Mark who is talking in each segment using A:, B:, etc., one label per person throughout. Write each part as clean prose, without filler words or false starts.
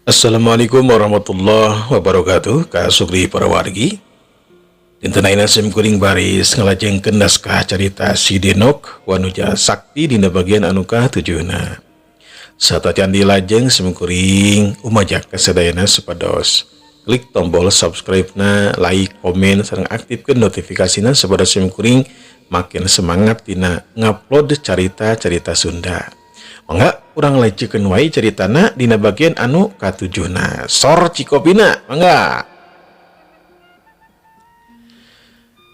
A: Assalamualaikum warahmatullahi wabarakatuh. Ka sugri para wargi. Dinten ayeuna sim kuring baris ngalajengkeun naskah carita Si Denok Wanuja Sakti dina bagian anu katujuhna. Satacan dilajeng, sim kuring umajak kasadayana supados klik tombol subscribe na, like, komen, sareng aktifkeun notifikasina supados sim kuring makin semangat dina ngupload carita-carita Sunda. Mangga urang lanjutkeun wae caritana dina bagian anu katujuhna. Sor cikopina, mangga.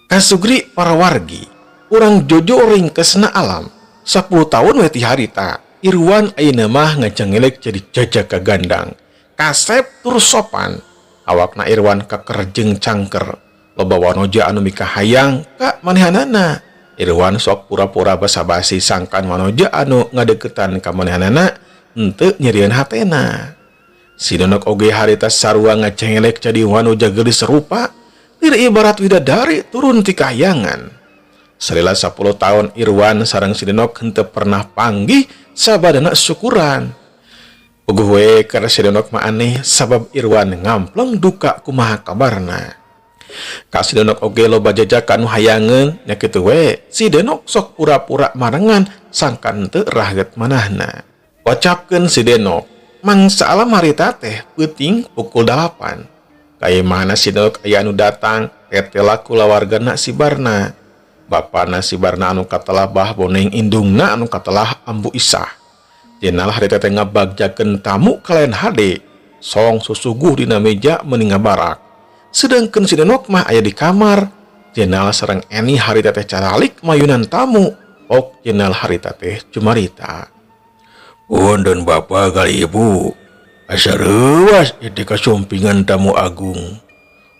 A: Kasugri para wargi, urang jojo ringkesna alam. 10 tahun we ti harita, Irwan ayeuna mah ngacangelek jadi jajaka gandang. Kasep tur sopan, awakna Irwan keker jeung cangker. Loba wanoja anu mikahayang ka manehanana. Irwan sok pura-pura basa-basi sangkan wanoja anu ngadeukeutan ka manehanana henteu nyerieun hatena. Si Denok oge harita sarua ngacengelek jadi wanoja geulis rupa, lir ibarat widadari turun ti kahyangan. Salila 10 tahun Irwan sareng si Denok henteu pernah panggih sabadana syukuran. Puguh we keur si Denok mah aneh sabab Irwan ngampleng duka kumaha kabarna. Ka si Denok oge loba jajaka nu hayangeun nya kitu we si Denok sok pura-pura marengan sangkan teu raget manahna. Wacapkeun si Denok, mangsa alam harita teh peuting pukul 8. Kaimahna si Denok aya anu datang tetela kulawargana si Barna. Bapana si Barna anu katelah Bah Boneng, indungna anu katelah Ambu Isah. Jenal harita teh ngabagjakeun tamu kalayan hade, song susuguh dina meja meni ngabarak. Sedangkan si Denok mah aya di kamar. Jenal sareng Eni harita teh caralik mayunan tamu. Ok jenal harita teh cumarita. Punten Bapak kali Ibu, asa reuwas ieu kasumpingan tamu agung.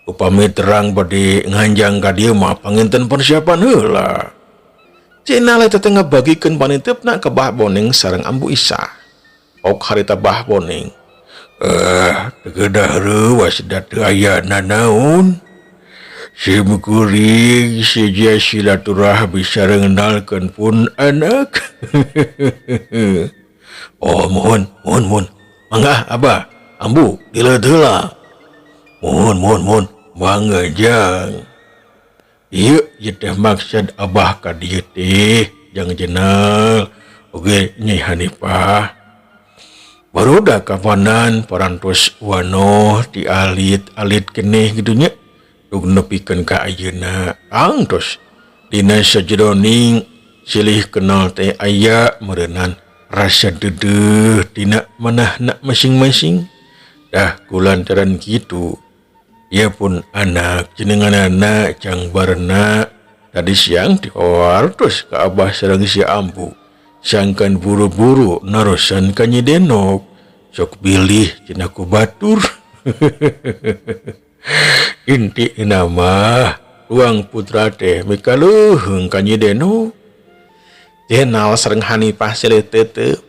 A: Upami terang bade nganjang ka dieu mah panginten persiapan heula. Jenal eta teh ngabagikeun panitipna ka Bah Boneng sareng Ambu Isah. Ok harita Bah Boneng. Teu kedah reuwas da teu aya nanaon. Sim kuring seja silaturahmi sareng ngenalkeun pun anak. Oh mohon, mohon, mohon. Mangga Abah, Ambu dileut heula. Mohon, mohon, mohon. Mangga jang. Ieu ieu teh maksud Abah ka dieu teh jang jenal. Oge Nyai Hanifah. Barudak kapanan parantos wanoh ti alit-alit keneh kitu nya. Dug nepikeun ka ayeuna tangtos dina sajeroning silih kenal teh aya meureunan rasa deudeuh tina manahna masing-masing. Dah kulantaran kitu ieu pun anak jenenganana Jang Barna tadi siang diwartos ka Abah sareng si Ambu sangkan buru-buru narosan ka Nyi Denok sok bilih cenah ku batur. Inti mah tuang putra teh mikaleuheung ka Nyi Denok. Jenal sareng Hanifah silih teuteub.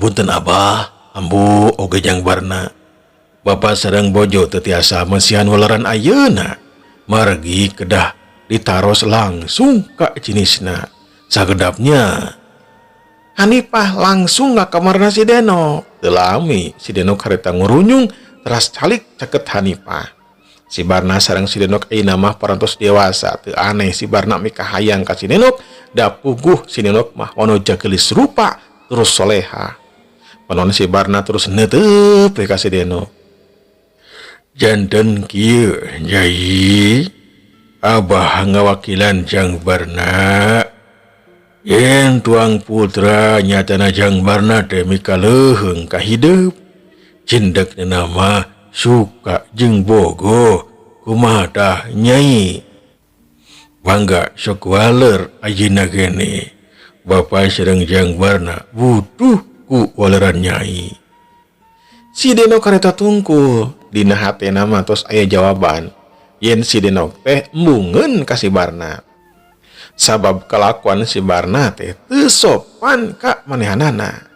A: Punten Abah, Ambu oge Jang Barna. Bapa sareng bojo teu tiasa masihan waleran ayeuna. Margi kedah ditaros langsung ka jenisna. Sagedapnya Hanifah langsung ka kamarna si Denok. Teu lami si Denok harita ngurunyung teras calik caket Hanifah. Si Barna sareng si Denok ayeuna mah parantos dewasa, teu aneh si Barna mikahayang ka si Denok, da puguh si Denok mah wanoja geulis rupa terus soleha. Panon si Barna terus neuteup we ka si Denok. Janten kieu Nyai, Abah ngawakilan Jang Barna. Yen tuang putra nyatana Jang Barna teh mikaleuheung ka hidup. Cindek nama suka jeung bogo kumaha tah Nyai. Bangga sok waler ayeuna gene. Bapa sareng Jang Barna butuh ku waleran Nyai. Si Denok kareta tungkul dina hatena mah tos aya jawaban yen si Denok teh embungeun ka si Barna. Sabab kalakuan si Barna teh teu sopan ka manehanana.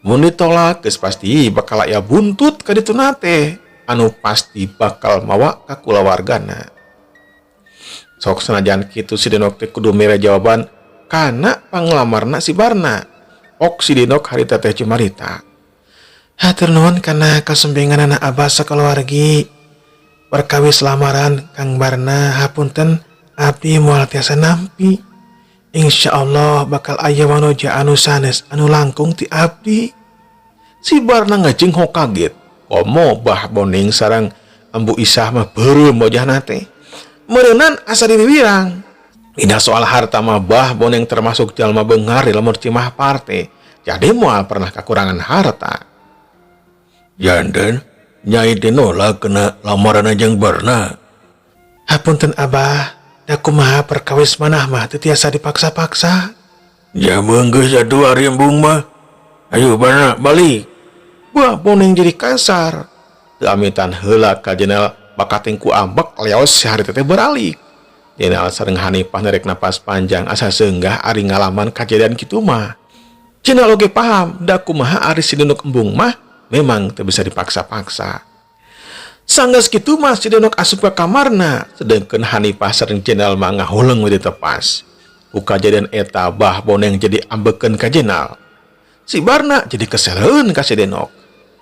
A: Mun ditolak geus pasti bakal aya buntut ka dituna teh anu pasti bakal mawa ka kulawargana. Sok sanajan kitu si Denok teh kudu mere jawaban kana panglamarna si Barna. Ok si Denok harita teh cumarita. Hatur nuhun kana kasumpinganana Abah sakeluargi. Perkawis lamaran Kang Barna, hapunten abdi moal tiasa nampi. Insyaallah bakal aya wanoja anu sanes anu langkung ti abdi. Si Barna ngajengho kaget. Komo Bah Boneng sareng Ambu Isah mah beureum wajahna teh. Meureunan asa diriwirang. Dina soal harta mah Bah Boneng termasuk jalma beunghar di lembur Cimahpar teh. Jadi moal pernah kekurangan harta.
B: Janten, Nyai teh nolak kana lamaran jeung Barna?
A: Hapunten Abah, da kumaha perkawis manah mah teu tiasa dipaksa-paksa.
B: Ya geus atuh ari embung mah. Ayo Barna, balik.
A: Bah Boneng jadi kasar. Teu amitan heula ka Jenal bakating ku ambek leos si harita teh beralik. Jenal sareng Hanifah nerek napas panjang asa seunggah ari ngalaman kajadian kitu mah. Jenal oge paham da kumaha ari si Denok embung mah memang teu bisa dipaksa-paksa. Sanggeus kitu mah si Denok asup ka kamarna, sedengkeun Hanifah sareng Jenal mah ngahuleng we ditepas. Ku kajadian eta Bah Boneng jadi ambekeun ka Jenal. Si Barna jadi keseleun ka si Denok.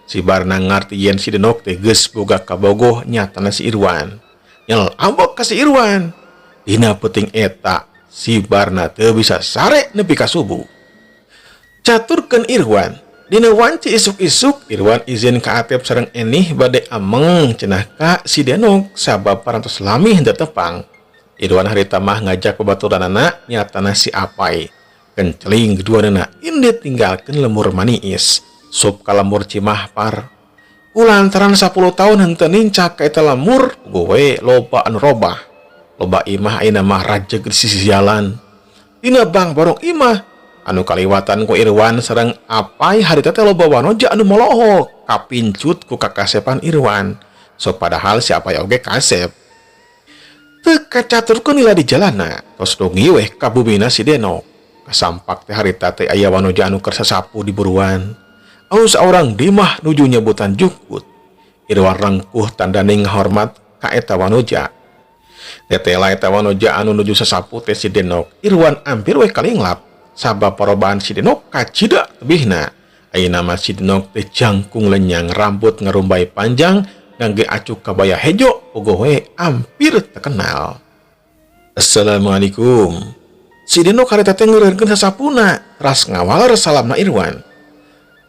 A: Si Barna ngarti yen si Denok teh geus boga kabogoh nyatana si Irwan. Nyel ambek ka si Irwan. Dina peuting eta si Barna teu bisa sare nepi ka subuh. Caturkeun Irwan. Dina wanci isuk-isuk Irwan izin ka Atep sareng Enih bade ameng cenah ka si Denok sabab parantos lami henteu tepang. Irwan harita mah ngajak babaturanana nyatana si Apai. Kenceling duanana indit tinggalkeun lembur Maniis. Sup ka lembur Cimahpar. Kulantaran 10 tahun henteu nincak ka eta lembur, gowe loba anu robah. Loba imah ayeuna mah rajeg di sisi jalan. Dina bang borong imah anu kaliwatan ku Irwan sareng Apai harita teh loba wanoja anu molohok kapincut ku kakasepan Irwan. So padahal si Apai oge kasep. Teu kacaturkeun lila di jalana, tos dongi weh ka bumina si Denok. Kasampak teh harita teh aya wanoja anu keur sasapu di buruan. Anu saurang dimah nuju nyebutan jukut. Irwan rengkuh tandane ngahormat ka eta wanoja. Tetela eta wanoja anu nuju sasapu teh si Denok. Irwan ampir weh kalinglap. Sabab parobahan si Denok kacida tebihna. Ayeuna mah si Denok teh jangkung lenyang, rambut ngarumbai panjang, ngangge acuk kabaya hejo, bogoh we ampir terkenal. Assalamualaikum. Si Denok harita teh ngeureunkeun sasapuna, teras ngawaler salamna Irwan.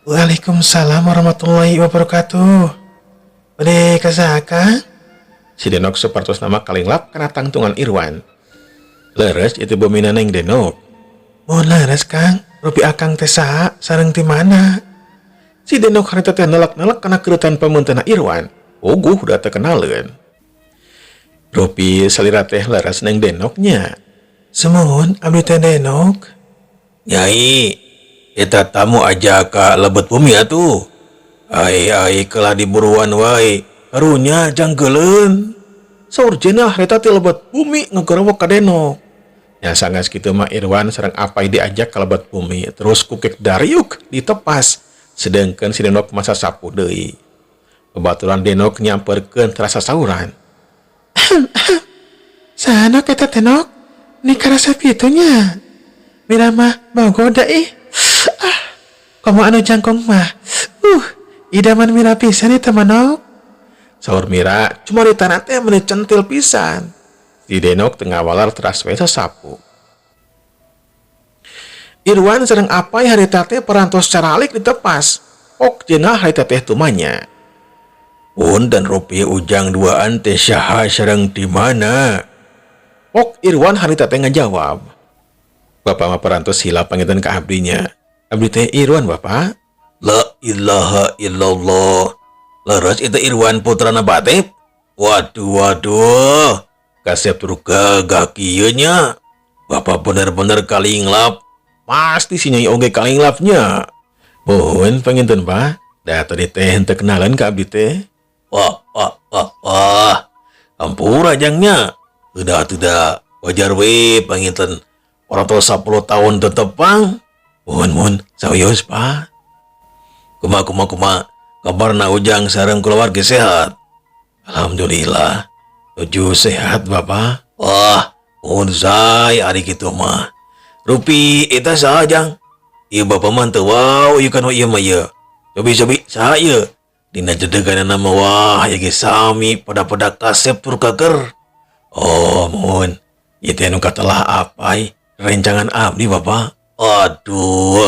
A: Waalaikumsalam warahmatullahi wabarakatuh. Bade ka saha, Kang? Si Denok sapertos nama kalinglap kana tangtungan Irwan. Leres itu bumina Neng Denok? Mohon leres Kang, rupi akang teh saha sareng ti mana? Si Denok harita teh nelek-nelek kana keuretan pamunteuna Irwan. Puguh udah terkenaleun. Rupi salira teh leres Neng Denoknya? Sumuhun abdi teh Denok.
B: Nyai, eta tamu aja ka lebet bumi atuh. Ai ai kelah diburuan wae.
A: Karunya janggeuleun. Saur Jenal harita teh lebet bumi ngagerewek ka Denok. Ya sanggeus kitu mah Irwan sareng Apai diajak ka lebet bumi terus kukek dariuk ditepas. Sedengkeun si Denok masa sapu deui. Babaturan Denok nyamperkeun terasa sauran. Saha Nok eta teh Nok? Ni karasa kitu nya. Mira mah bogoda ih. Ah, komo anu jangkung mah. Idaman Mira pisan eta mah Nok. Saur Mira cumaritana teh meuni centil pisan. Si Denok teu ngawaler teras we sasapu. Irwan sareng Apai harita teh parantos caralik ditepas. Ok jenah harita teh tumanya.
B: Punten rupi ujang duaan teh saha sareng di mana?
A: Ok Irwan harita teh ngajawab. Bapak mah parantos hilap panginten ka abdinya. Abdi teh Irwan Bapak.
B: La ilaha illallah. Leres itu Irwan putrana Batep? Waduh waduh. Kasep tur gagah kieu nya. Bapak bener-bener kalinglap.
A: Pasti si Nyai oge kalinglapnya. Mohon panginten Pak. Da tadi teh henteu kenalan ka abdi teh.
B: Wah wah wah wah. Ampura jangnya. Udah tidak wajar we panginten. Orang tua 10 tahun tetepang.
A: Mohon mohon sawios Pak.
B: Kuma kuma kuma. Kabarna ujang sareng keluarga sehat? Alhamdulillah.
A: Nuju sehat Bapak.
B: Wah, mohon say ari kitu mah. Rupi eta saha jang? Ieu bapak mah teu wow ieu kan ieu mah ieu. Cobi-cobi saha ieu? Dina jedeganana mah wah ieu ge sami pada-pada kasep tur kager. Oh muhun, ieu teh anu katelah Apai, rencangan abdi Bapak. Aduh,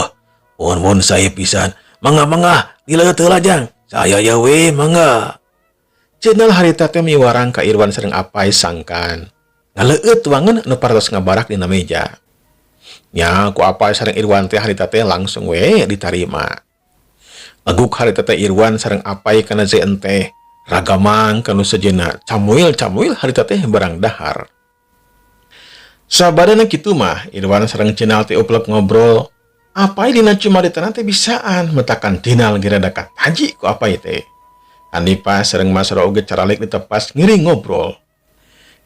B: muhun muhun sae pisan. Mangga mangga dileueut heula Jang. Saya ya we mangga.
A: Jenal harita teh miwarang ka Irwan sareng Apai sangkan ngaleueut tuangan anu parantos ngabarak dina meja. Nya ku Apai sareng Irwan teh harita teh langsung we ditarima. Leguk harita teh Irwan sareng Apai kana enteh ragamang kanu sejenna camuil-camuil harita teh barang dahar. Sabadana kitu mah Irwan sareng Jenal teh uplek ngobrol. Apai dina cumaritana teh bisaan metakan Jenal ge rada kataji ku Apai teh. Hanifah sareng Masro oge caralik ditepas ngiring ngobrol.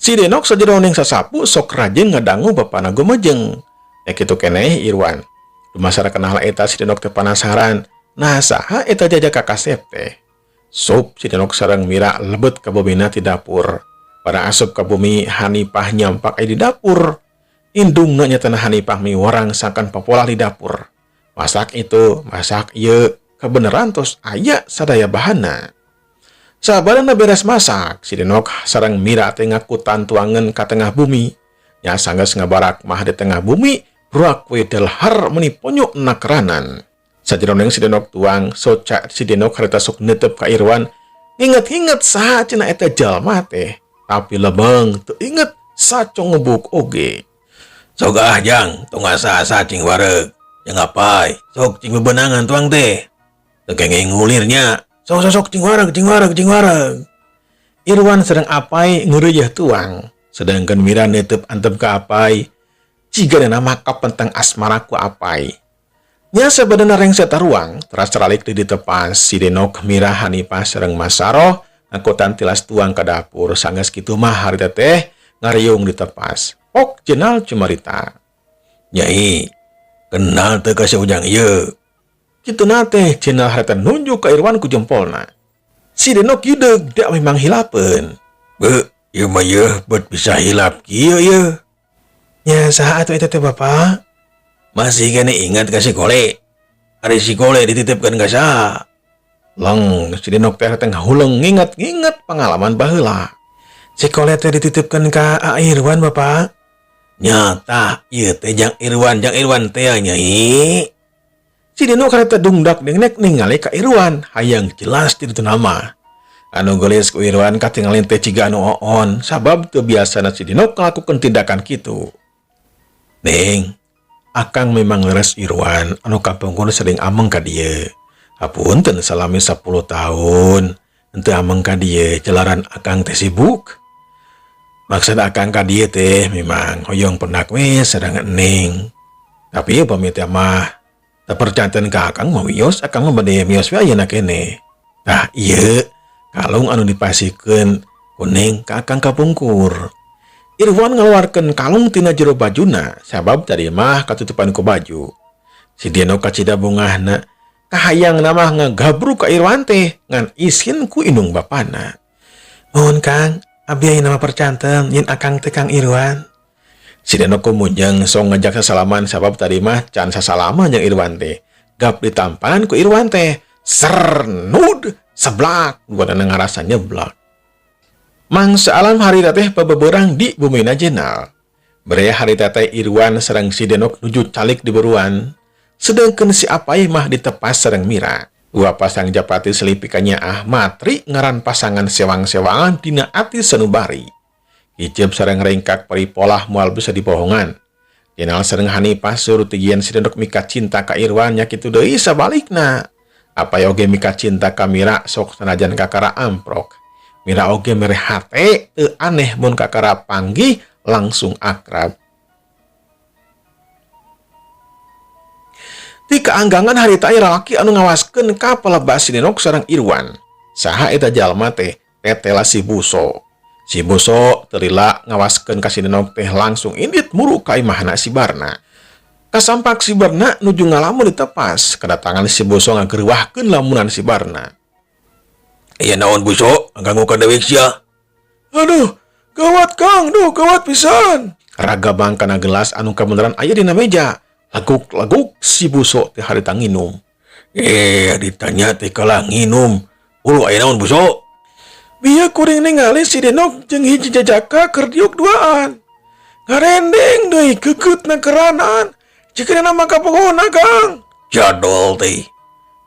A: Si Denok sajeroning sasapu sok rajin ngadangu bapana gumejeng. Ya kitu keneh Irwan. Dumasar kenal eta si Denok teh panasaran. Nah saha eta jajaka kasep teh. Sup si Denok sareng Mira lebet ka bumina ti dapur. Pada asup ka bumi Hanifah nyampak aya di dapur. Indungna nyatana Hanifah miwarang sangkan papolah di dapur. Masak itu, masak ieu, kebenaran tos aya sadaya bahanna. Sabadana beres masak, si Denok sareng Mira teh ngakutan tuangan ka tengah bumi. Nya sanggeus ngabarak mah di tengah bumi, ruak we delhar meni ponyok nakranan. Sajeroning si Denok tuang, soca si Denok harita sok netep ka Irwan, nginget-inget saha cenah eta jalma teh. Tapi lebeng teu inget sacongebuk oge.
B: Sok ah Jang, tong asa-asa cing wareg. Jang Apai, sok cing bebenangan tuang teh. Teu kenging ngulirnya. Sok sok sok cing wareg, cing wareg, cing wareg.
A: Irwan sareng Apai ngeureuyeuh tuang, sedangkan Mira netep antep ka Apai. Jiga nama kapenteng asmara ku Apai. Nya sabadana rengse taruang, teras caralik di tepas si Denok, Mira, Hanifah sareng Masaroh ngakutan tilas tuang ka dapur. Sanggeus kitu mah harita teh ngariung di tepas. Pok Jenal cumarita.
B: Nyai, kenal teu ka si Ujang ieu?
A: Kituna teh Jenal harita nunjuk ka Irwan ku jempolna. Si Denok yeudeug da memang hilapeun.
B: Be, ieu mah yeuh bet bisa hilap kieu yeuh.
A: Nya saha atuh eta teh Bapak?
B: Masih kene ingat ka si Kole? Ari si Kole dititipkeun ka saha?
A: Leng, si Denok teh teh ngahuleng nginget-nginget pengalaman baheula. Si Kole teh dititipkeun ka A Irwan Bapak.
B: Nyata ieu teh Jang Irwan teh nyai.
A: Si Denok harita dungdak dengnek ningali ka Irwan, hayang jelas di ditu nama. Anu geulis ku Irwan katingalin teh ciga anu oon, sabab teu biasana si Denok ngalakukeun tindakan kitu. Neng, akang memang leres Irwan anu kapungkur sering ameng ka dieu. Hapunten salami 10 tahun henteu ameng ka dieu jalaran akang teh sibuk. Maksud akang ka dieu teh memang hoyong pendak we sareng Neng. Tapi upami teh mah teu percanten ka akang mah wios, akang mah bade mios we ayeuna keneh. Tah ieu kalung anu dipasikeun ku Neng ka akang kapungkur. Irwan ngaluarkeun kalung tina jero bajuna sabab tadi mah katutupan ku baju. Si Denok kacida bungahna kahayang mah ngagabruk ka Irwan teh ngan isin ku indung bapana. Mohon Kang, abdi ayeuna mah percanten yen akang teh Kang Irwan. Si Denok kumunjeng sok ngajak sasalaman sabab tadi mah can sasalaman jeung Irwan teh. Gap ditampan ku Irwan teh sernud seblak duanana ngarasa nyeblak. Mangsa alam harita teh pabeberang di bumina Jenal. Bere harita teh Irwan sareng si Denok nuju calik di buruan. Sedangkan si Apai mah ditepas sareng Mira. Dua pasang japati selipikannya ah matri ngaran pasangan sewang-sewangan dina ati sanubari. Hijab sareng rengkak paripolah moal bisa dibohongan. Jenal sareng Hanifah surutigian si Denok mika cinta ka Irwan nya kitu deui sabalikna. Apai oge mika cinta ka Mira sok sanajan kakara amprok. Mira oge mere hate teu aneh mun kakara panggih langsung akrab. Ti kaanggangan harita aya lalaki anu ngawaskeun ka palebah si Denok sareng Irwan. Saha eta jalma teh? Tetela si Buso. Si Buso teu lila ngawaskeun ka si Denok teh langsung indit muru ka imahna si Barna. Kasampak si Barna nuju ngalamun ditepas, kedatangan si Buso ngagerwahkeun lamunan si Barna.
B: Aya naon Buso, ganggu ka dewek sia?
A: Aduh, gawat Kang, duh gawat pisan. Raga bang kana gelas anu kabeneran aya dina meja. Laguk-laguk si Buso teh harita nginum.
B: Eh, ditanya teh kalah nginum. Ulu aya naon, Buso?
A: Bieu kuring ningali si Denok jeung hiji jajaka keur diuk duaan. Ngarendeng deui keukeutna keranan. Jigana mah kabogohna, Kang.
B: Jadol teh.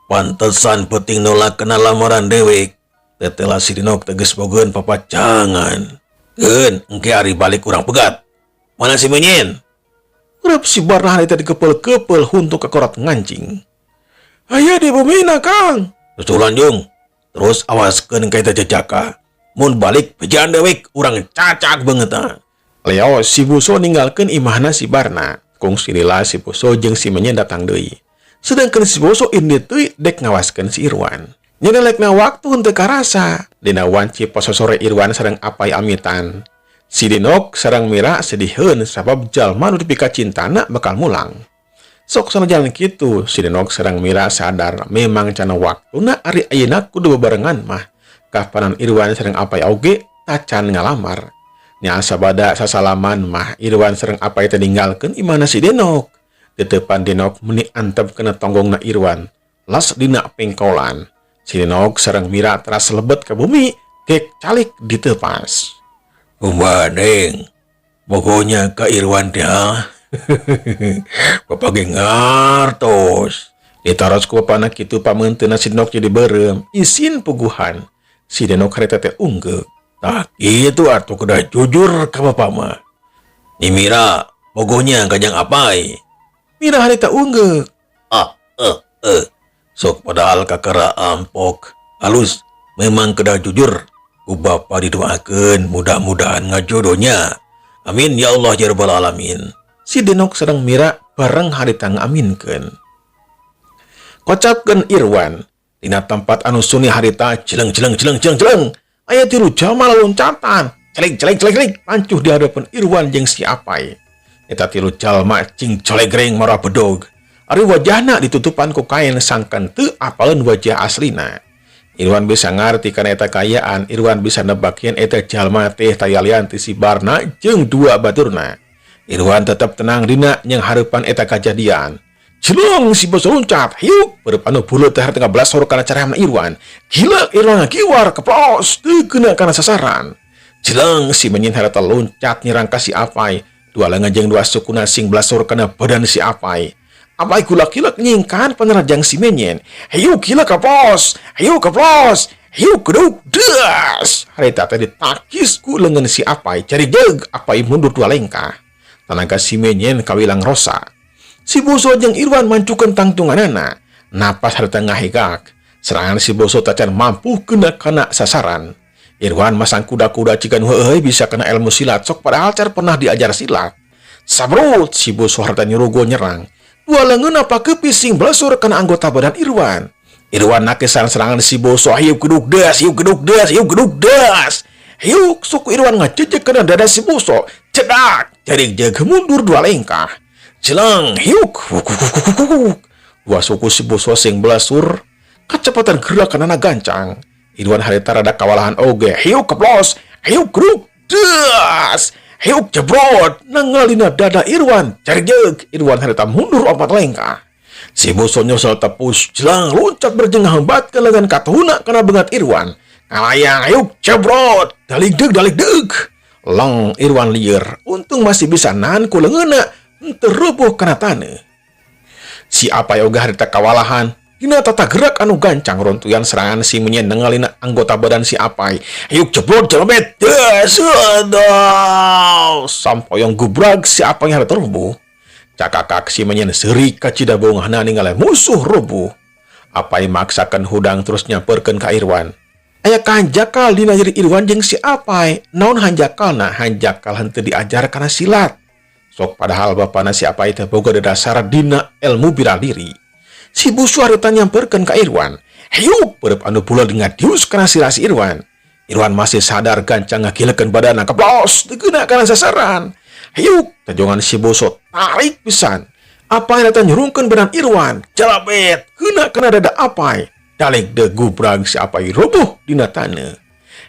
B: Pantesan peuting nolak kana lamaran dewek. Tetela si Denok teges bogeun papacangan. Keun, engke ari balik kurang pegat. Mana si Menyen?
A: Urep si Barna harita dikepel-kepel huntu kakorat ngancing. Aya di bumina, Kang.
B: Susulan jung. Terus awaskeun ka eta jajaka. Mun balik bejaan dewek urang cacak beungeutna.
A: Leo si Buso ninggalkeun imahna si Barna. Kungsi lila si Buso jeung si Menyen datang deui. Sedangkan si Buso indit deui dek ngawaskeun si Irwan. Nyedelekna waktu henteu karasa. Dina wanci sore Irwan sareng Apai amitan. Si Denok sareng Mira sediheun sabab jalma nu dipika cintana bakal mulang. Sok sanajan kitu, si Denok sareng Mira sadar memang cana waktuna ari ayeuna kudu bebarengan mah. Kapanan Irwan sareng Apai oge tacan ngalamar. Nya sabada sasalaman mah Irwan sareng Apai teh ninggalkeun imahna si Denok. Tetepan Denok meni antep kana tonggongna Irwan. Las dina pengkolan. Si Denok sareng Mira teras lebet ke bumi, gek calik ditepas.
B: Kumaha, Neng? Pokoknya ka Irwan teh ha. Bapak ge ngartos.
A: Ditaros ku bapana kitu pameunteuna si Denok jadi beureum, isin puguhan. Si Denok harita teh unggeuk.
B: Tah kitu atuh kedah jujur ka bapak mah. Ni Mira, bogohnya kajang Apai.
A: Mira harita unggeuk.
B: Ah, eh, eh. Sok padahal kakara ampok. Halus, memang kedah jujur. Ku bapa didoakeun mudah-mudahan ngajodohnya. Amin ya Allah ya rabbal alamin.
A: Si Denok sareng Mira bareng harita ngaminkeun. Kocapkeun Irwan, dina tempat anu sunyi harita jeleng jeleng jeleng jeleng jeleng. Aya tilu jalma loncatan. Celik celik celik celik pancuh di hadapan Irwan jeung si Apai. Eta tilu jalma cing colegreng marah bedog. Ari wajahna ditutupan ku kain sangkan teu apaleun wajah aslina. Irwan bisa ngarti kana eta kaayaan, Irwan bisa nebak yen eta jalma teh tayalian ti si Barna jeung dua baturna. Irwan tetep tenang dina nyanghareupan eta kajadian. Jeleng si bos loncat, hiuk, beureum anu buleut teh tengah belas sore kana carahna Irwan. Gila Irwan ngakiwar keplos teu kena kana sasaran. Jeleng si Menyen harita loncat nyerang ka si Apai. Dua lengan jeung dua sukuna sing belasor kana badan si Apai. Apai gulak-gilak nyingkan penerjang si Menyen. Hiuk gila keplos, hiuk keplos, hiuk geduk das. Harita teh ditakis ku lengan si Apai. Cari deug Apai mundur dua lengkah. Tanaga si Menyen kawilang rosa. Si Boso jeung Irwan mancukeun tangtunganana. Napas harita ngahegak. Serangan si Boso tacan mampu kena kana sasaran. Irwan masang kuda-kuda cigan heueuy bisa kena ilmu silat sok padahal car pernah diajar silat. Sabrut si Boso harita nyurugo nyerang. Dua lengan apa kepising belesur kena anggota badan Irwan. Irwan nakesan serangan si Boso, hiuk geduk das, hiuk geduk das, hiuk geduk das. Hiuk suku Irwan ngajejek kena dada si Boso. Cedak, jaring jaga mundur dua lengkah. Jelang, hiuk, huk, huk, huk, huk, huk. Dua suku si Boso sing belasur, kecepatan gerakan anak gancang. Irwan harita rada kawalahan oge, hiuk keplos, hiuk geduk das. Hiuk jebrot, nangalina dada Irwan, cari jeg, Irwan harita mundur opat lengkah. Si Boso nyosol tepus, jelang loncat berjengah hambat ke lengan katuhuna kena bengat Irwan. Kalayang, hiuk jebrot, dalik deg, dalik deg. Long Irwan liar, untung masih bisa nahan ku leungeunna, henteu rubuh kana taneuh. Si Apai ogah harita kawalahan, dina tata gerak anu gancang runtuyan serangan si Menyen nengalina anggota badan si Apai. Hiuk jebrot jelebet, des, aduh. Sampoyong gubrag si Apai harita rubuh. Cakakak si Menyen seuri kacida bongahna ningali musuh rubuh. Apai maksakan hudang terus nyamperkeun ka Irwan. Aya hanjakal dina diri Irwan jeung si Apai. Naon hanjakalna? Hanjakal henteu diajar kana silat. Sok padahal bapana si Apai teh boga dasar dina ilmu bela diri. Si Busu harita nyamperkeun ka Irwan. Hiuk beureum anu buleud ngadius kana sirah si Irwan. Irwan masih sadar gancang ngagilekeun badana keplos teu keuna kana sasaran. Hiuk tajongan si Boso tarik pisan. Apai harita nyurungkeun badan Irwan. Jalabet keuna kana dada Apai. Dalik de gubrag si Apai roboh dina taneuh.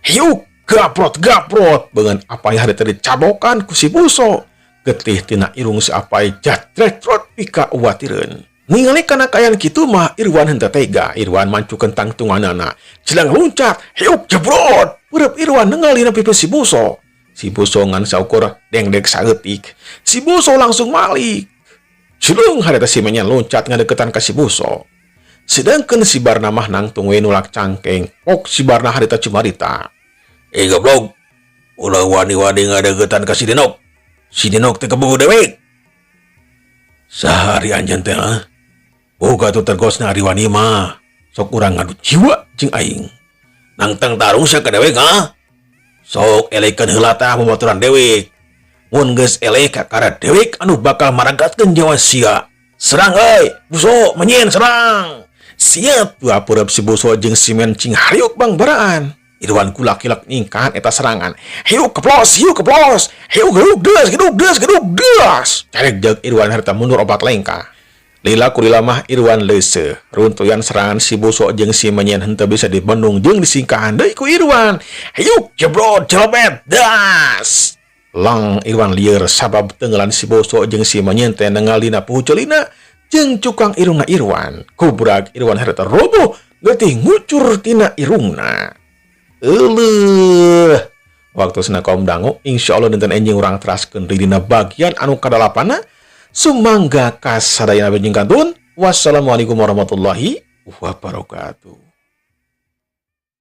A: Hiuk gaprot gaprot beungeun Apai harita dicabokan ku si Boso. Getih tina irung si Apai jatretrot pika uwatireun. Ningali kana kaayaan kitu mah Irwan henteu tega. Irwan mancukeun tangtunganana. Jelang luncat, hiuk jebrot. Peureub Irwan nenggal dina pipi si Buso. Si Buso ngan saukur dengdek saeutik. Si Buso langsung malik. Cileung harita si Menyen loncat ngadeukeutan ka si Buso. Sedangkan si Barna mah nangtung we nulak cangkeng. Ok si Barna harita cumarita.
B: Eh, goblok. Ulah wani-wani ngadeukeutan ka si Denok. Si Denok teh kabogoh dewek. Saha ari anjeun teh, ha? Boga tuh tergosna ari wani mah. Sok urang ngadu jiwa jeung aing. Nangtang tarung sia ka dewek, ha? Sok elekeun heula tah babaturan dewek. Mun geus eleh kakara dewek anu bakal maragatkeun nyawa sia. Serang euy, Buso, Menyen, serang.
A: Siap dua pureup si Buso jeung si Men cing hariuk bangbaraan. Irwan kulak-kilak ningkahan eta serangan. Hiuk keplos, hiuk keplos, hiuk geduk des, geduk des, geduk des. Carek jeung Irwan harita mundur opat lengkah. Lila kulila mah Irwan leuseuh. Runtuyan serangan si Buso jeung si Menyen henteu bisa dibendung jeung disingkahan deui ku Irwan. Hiuk jebrot jelebet das. Lang Irwan lieur sabab tenggelan si Buso jeung si Menyen teh nengal dina puhu ceulina jeung cukang irungna Irwan. Kubrag Irwan harita roboh getih ngucur tina irungna. Euleuh. Waktosna kaum dangu, insyaallah dinten enjing urang teraskeun deui dina bagian anu kadalapana. Sumangga kasadayana, benjing kantun. Wassalamualaikum warahmatullahi wabarakatuh.